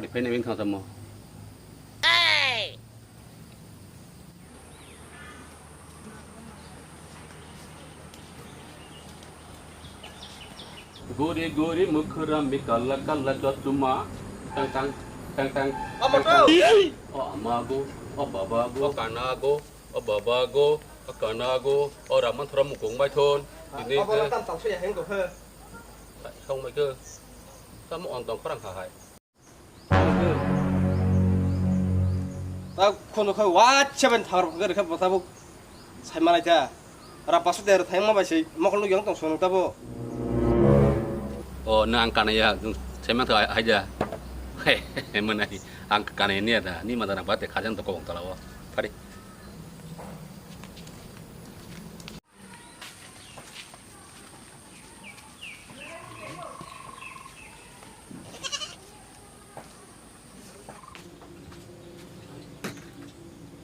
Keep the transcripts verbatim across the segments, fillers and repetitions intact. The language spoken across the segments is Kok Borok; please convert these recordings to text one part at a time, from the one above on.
Phainai bini thangsa mo. Guri guri mukhuram bi kala kala chosma. Tang tang, tang tang, Ama tang tang. Kau. O ama go, o baba go, o kana go, o baba go, o kana go, o raman thora mukung mai thon. Ini Abo ke. Tam tang suya heng go he. Song mai ke. Tam on tong khorang ha hai. Ta khono kha wa seven thar kha kha bota bo sai malai ta. Ra pasu der thai ma bai sei mokol yang tong sonong ta bo. O na ang kana ya sai ma ta hai ja. He he mana ni ang kana ni ya da ni ma da na ba te kha jang to ko ta la wo. Pari.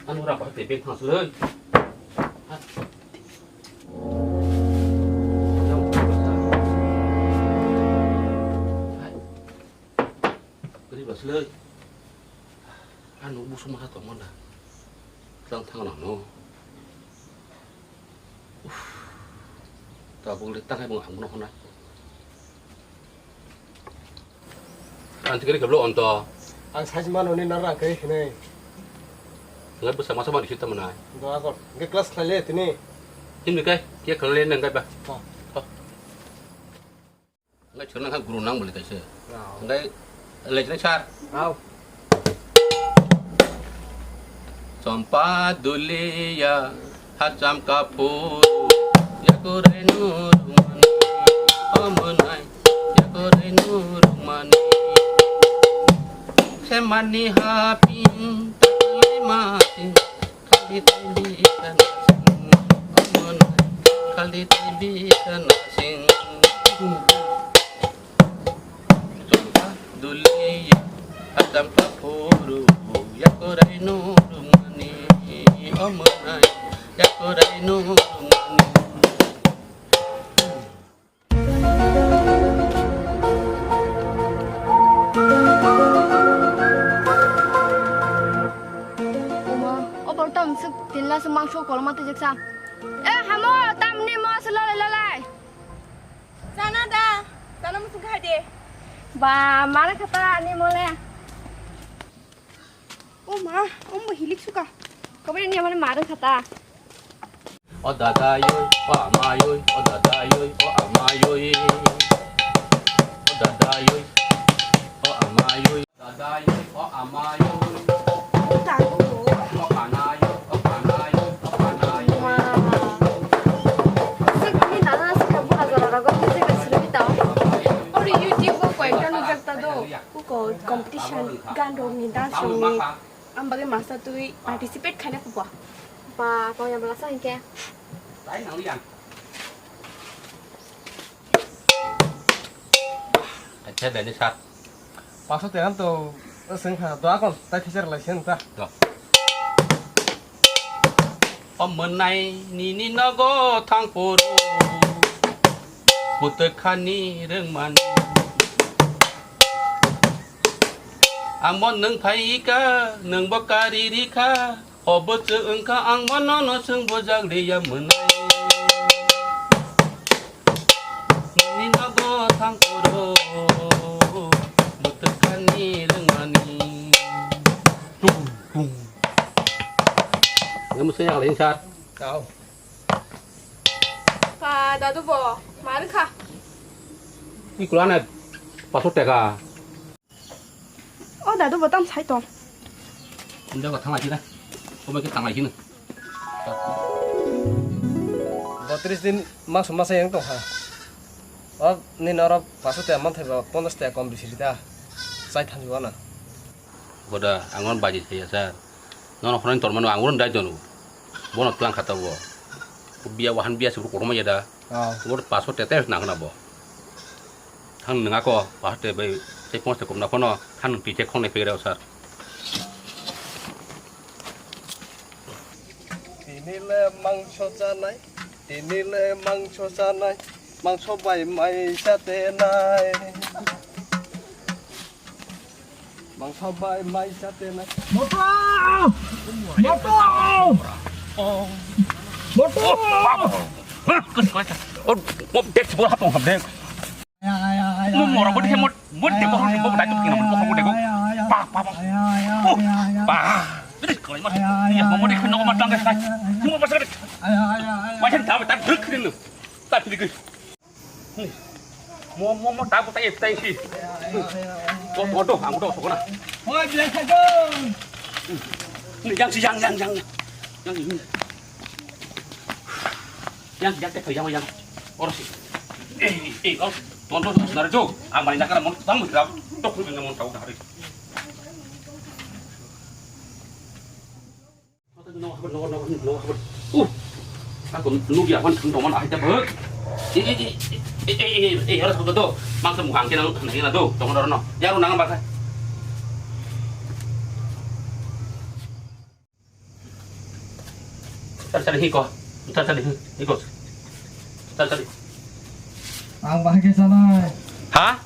Ano ra ba te beng thang sle. Kri ba sle. Ano bu suma ha to mona. Tang thang na no. Tabuk le tangai bung ang bono hwnai. Ang tikiri keblo onto. Ang sajma noni nara ang kari hinai. Ngai bwsa masa mani sita manai. Doa kor. Ngai class khlai le tini. Himni kai, kia khlai le nang gai ba. Ha. Ha. Ngai chwrwng nang kha guru nang bole kaisa. Ngai lejeng sar. Au. Chompa dulia hacham kaphuru yakurai nurumani omonai yakurai nurumani semani haping taklai mati. Khaldi tei bita nasing, omonai. Khaldi tei bita nasing. Chompa dulia, hacham kaphuru, yakurai nurumani, omonai. Yakurai nurumani. Omo, o bol tam suk tinla se mangso koloma twijak sa. Eh, hamo, tamni mo se lalai lalai. Sana da, sana musuk hai de. Ba, mara khata ni mole. O ma, o mo hilik suka. Kabri ni amar mara khata. O dada yoi, o ama yoi, o dada yoi, o ama yoi. O dada yoi, o ama yoi. Dada yoi, o ama yoi. Tango. O kana yoi, o kana yoi, o kana yoi. Ma. Sikni dada sikha bura jora rago music silbi tao. Ori YouTube o koyekta nujak ta do. Uko competition gan rok ni dance rok ni. Ang bagwi masa twi participate khaina kubua. Ba, kau yang belasa hingke. Acha dani sat. Paso tengan to sing kha do akon tai teacher lai sen ta. Do. O mwnai nini nogo thang poro. Bwtwk khani rwngmani. Ang bo nwng phai ka, nwng bo kari ri kha. O bwtwk wng kha ang bo nono chwng bujak liya mwnai. Nini nogo thang kuro, bwtwk khani rwngmani. Tung, tung. Nang mwsai ang lai sat. Kau. Pa, dadu bo, ma rwkha? Ni kulana paso teka. O dadu bo tam sai tong. Inda ko thanglai sina. Ko ba ke thanglai sina. Botris din mangso masa yang tong ha. O ni noro paso teka manthai ba ponchas teka kom bisi rita. Sai thanju ana. Boda angon baji saya sar. Nono khorang tormano ang uron dai dono. Bono tlang khata bo. Biya wahan biya sibur kotorma yada. Ah. Bo paso tete nang na bo. Thang nang ako paso te bai te pon te komna kono thang ti te khong ne pegre sar. Tini le mangso chanai, tini le mangso chanai, mangso bai mai sa te nai. Mangsa bai mai chate na. Moto! Moto! Moto! Oh, oh, dek, sebuah apa, dek? Mo moro bodi mo, mo de mo, mo dai tu kina mo, mo de mo. Pa, pa, pa. Oh, pa. Ini kalau mas, ya mo de kena mo tangga sai. Mo pas ada. Macam tahu tak dek kena. Tak dek. Mo, mo, mo tahu tak tak si. Mo, mo tu, aku tu sokona. Oi, biasa dong. Ini yang si yang, yang, yang. Yang si. Yang, yang, yang, yang. Oro si. Eh, eh, oh, tonton, tonton, nara jo. Ang mani nakara mon, tang mo grab. Tok mo grab, mon tau dari. Uh, aku nugi awan thang tongon ahai tabuk. Eh, eh, eh, oro sokto do. Mangsa mukhang kena nang na do. Tongon oro no. Yaru nang bakha. Sari sari hiko. Sari sari hiko. Sari sari. Ang bahai khe sanai. Ha?